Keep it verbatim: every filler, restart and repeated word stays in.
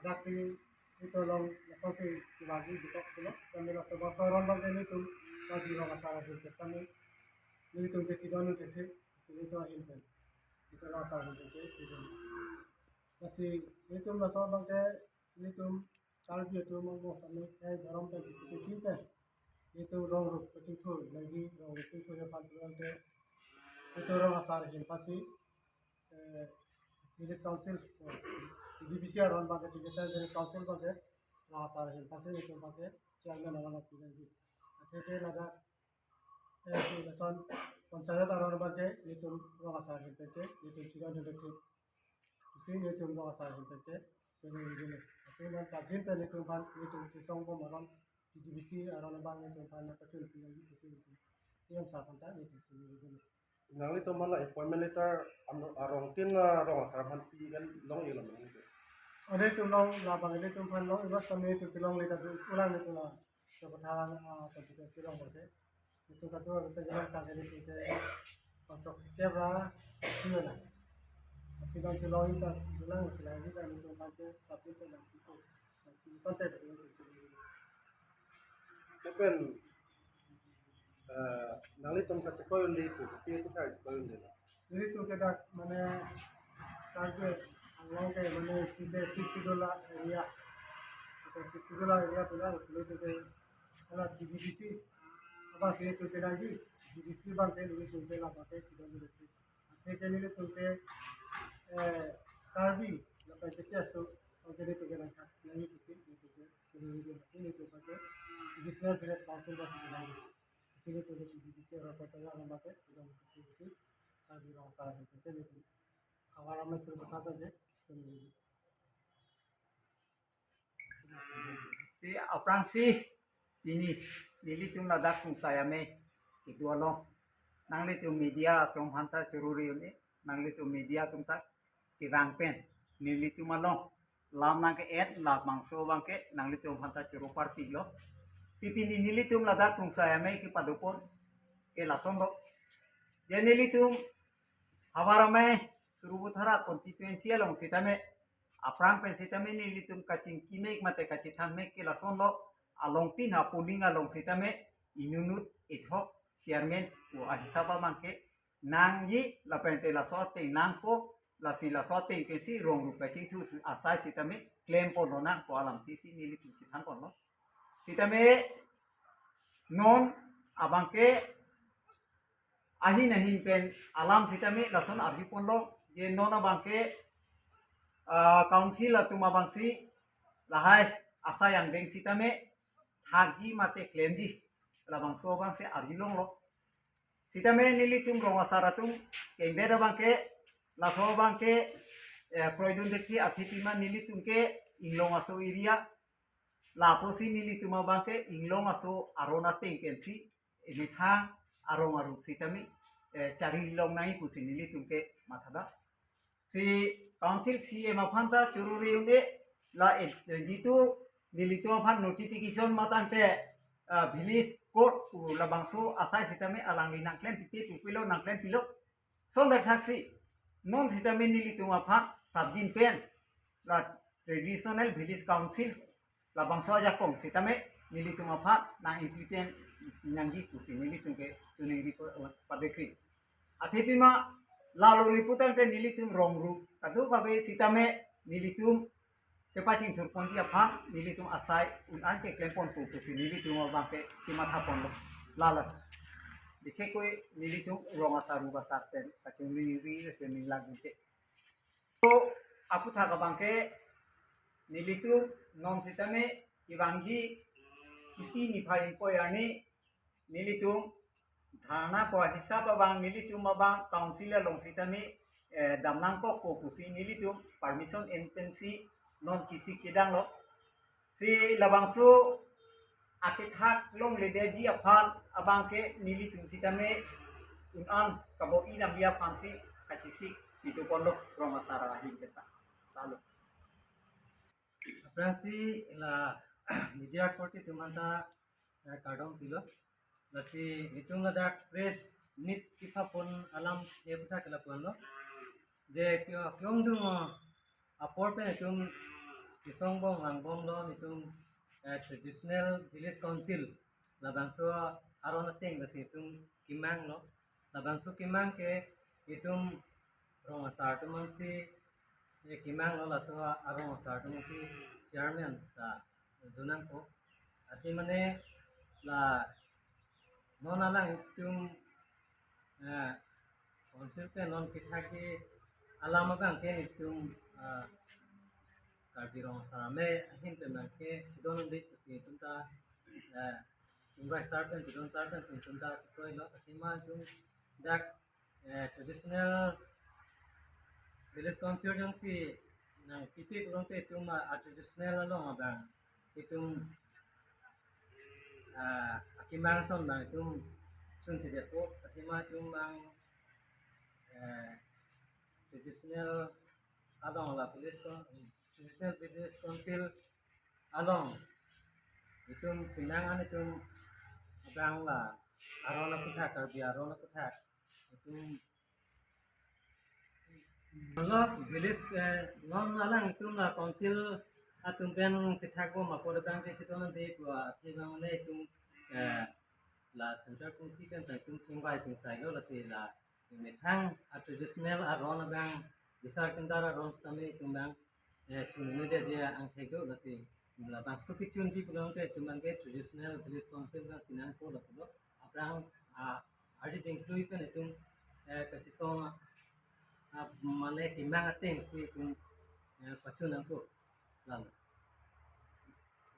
Daksi ito along lason si kevangji bitok pulo. Kami laso bangso aron abangke nelitum Karbi Rong Asar ahin pen kami nelitum kechidon nelitum nelitum ahin pen, ito Rong Asar ahin pen ke, nelitum. Lasi nelitum laso abangke nelitum Karbi atum along sami kai dhorom pen kechipin pen nelitum rong rup kachingthur, lagi rong rup chingthur ya pan pulo ke nelitum Rong Asar ahin pensi, eh, Village Council, eh, T D B C aron abangke, T D B C Village Council abangke, Rong Asar ahin pensi nelitum abangke chairman aron apilangji. Athe ke ladak, eh, lason panchayat aron abangke nelitum Rong Asar ahin pen ke, nelitum chidon nelitum, isi nelitum Rong Asar ahin pen ke, nelitum, isi non kajin pen nelitum aphan nelitum chisong bom aron, T D B C aron abang nelitum aphan nangkachun pinangji pusi nelitum C M sir aphanta nelitum sini nelitum. Nanglitum hala appointment letter am-, arongtin la Rong Asar aphan pi kan long-e lo ma nelitum? Ode nelitum long, labang nelitum aphan long, iba kami nelitum kelongle ta ulang nelitum la. So kotha, ah, constituency along bote. Nelitum katu kita jalan kang nelitum ke pangchok sikep ra sila na. Sila kelong ta ulang sila kita nelitum aphan ke tapi ta lang itu. Kontak nelitum. Lapen, eh, nanglitum kachekoi un-e pu, pi pu kachekoi un-e lo? Nelitum ke dak mane Karbi Anglong ke mane side Sixth Schedule area. Side Sixth Schedule area pulo, nelitum ke hala T D B C abang si nelitum ke lagi, T D B C abangke nelitum ke labangke side nelitum. Athe ke nelitum ke, eh, Karbi lapen ke cheso, athe nelitum ke nangkha, nangji pusi nelitum ke, nelitum ke, nelitum ke Additional Village Council ba si nangji. Pusi nelitum ke T D B C aron kota ya nang abangke, nelitum ke pusi Karbi Rong Asar ahin pen ke nelitum Havar Amei suru kotha ke, nelitum. Si aphrangsi pini nelitum ladak Krongsai Amei kedo along nanglitum media atum aphanta choruri un-e, nanglitum media atum ta kevang pen nelitum along lam nangke-en labangso abangke nanglitum aphanta choro parpiklo. Si pini nelitum ladak Krongsai Amei kepadopon ke lason lo. Je nelitum Havar Amei Sarupathar constituency along sitame aphrang pen sitame nelitum kachingki mek mate kachethang mek ke lason lo, alongtin ha polling along sitame inutnut ithok chairman pu ahisap abangke nangji lapen te laso ateng nangpo, lasi laso ateng pensi rong rup kachingthur asai sitame klempon lonang pu alam tisi nelitum chethang ponlo. Sitame non abangke ahin ahin pen alam sitame lason arjupon lo, je non abangke, ah, council atum abangsi lahai asai angdeng sitame thakji mate klemji, labangso abangsi arjulonglo. Sitame nelitum Rong Asar atum kengdet abangke, laso abangke, eh, kroidun dekri athiti ma nelitum ke Inglong aso area, lapusi nelitum abangke Inglong aso aron ateng pensi emethang arong aru sitame, eh, chari long nangji pusi nelitum ke mathadam. Si council C M aphanta choruri un-e, la, eh, jitu nelitum aphan notification matangte, ah, village court pu labangso asai sitame alangli nangklem pipe pu pilo, nangklem pilo. Lason dak thaksi non sitame nelitum aphan prapjin pen la traditional village council labangso ajakong sitame nelitum aphan nang-implement nangji pusi nelitum ke choningri pu-, padekri. Athe pima lalo lipu tangte nelitum rong rup kadokave sitame nelitum kepachingthur ponji aphan nelitum asai un-an ke klemponpo pusi nelitum abangke chimatha ponlo. Lalo. Bikhekoi nelitum Rong Asar rup asar pen kachoningri, kachoningri lagi ke. To aputhak abangke nelitum non sitame kevangji Chiti niphai ingkoi arni nelitum dharna pu ahisap abang nelitum abang council along sitame, eh, damnangkokpo pusi nelitum permission en pensi non chesik chedanglo. Si labangso akethak longledetji aphan abangke nelitum sitame un-an kabo-i damji aphansi kachesik pitu ponlo Rong Asar ahin pen ta. Lalo. Aphrangsi la media korte atum aphanta, eh, kardom pilo. Lasi nelitum ladak press meet kepapon alam e aputhak ke lapu-an lo. Je ke-, ke-ongdung, oh, apor pen itum Kesongbong vangbomlo itum, eh, traditional village council labangso aron ateng lasi itum kemanglo. Labangso kemang ke itum rong asar atum si, eh, kemanglo, laso arong asar atum si chairman ta donangpo. Athe mane la non alang itum, eh, council pen non kethakji alam abang ke itum, eh, Karbi Rong Asar Amei ahin pen abang ke chedon undik si itum ta, eh, chingvai sar pen, chedon sar pen si itum ta chekroilo. Athema itum dak, eh, traditional village council jongsi nangpipe pulote itum a, a traditional along abang itum, ah, akemang ason abang itum chunchedetpo. Athema itum abang, eh, traditional along la village coun-, traditional village council along itum penang an itum abang la aron aputhak, Karbi aron aputhak itum, matlab village, eh, non alang itum la council atum pen kethakbom apot abang ke chedon undik pu athe abang le itum, eh, la central committee pen ta itum chingvai chingsailo, lasi la methang a traditional aron abang, bisar kindar aron sitame itum abang, eh, chun-un'edetji angthek do, lasi labangso kechunji pulote itum abang ke traditional village council abang si nangpo lapulo. Aphrang, ah, ardi dingklui pen itum, eh, kachesong, ah, mane kemang ateng si itum, eh, pachun nangpo. Lalo.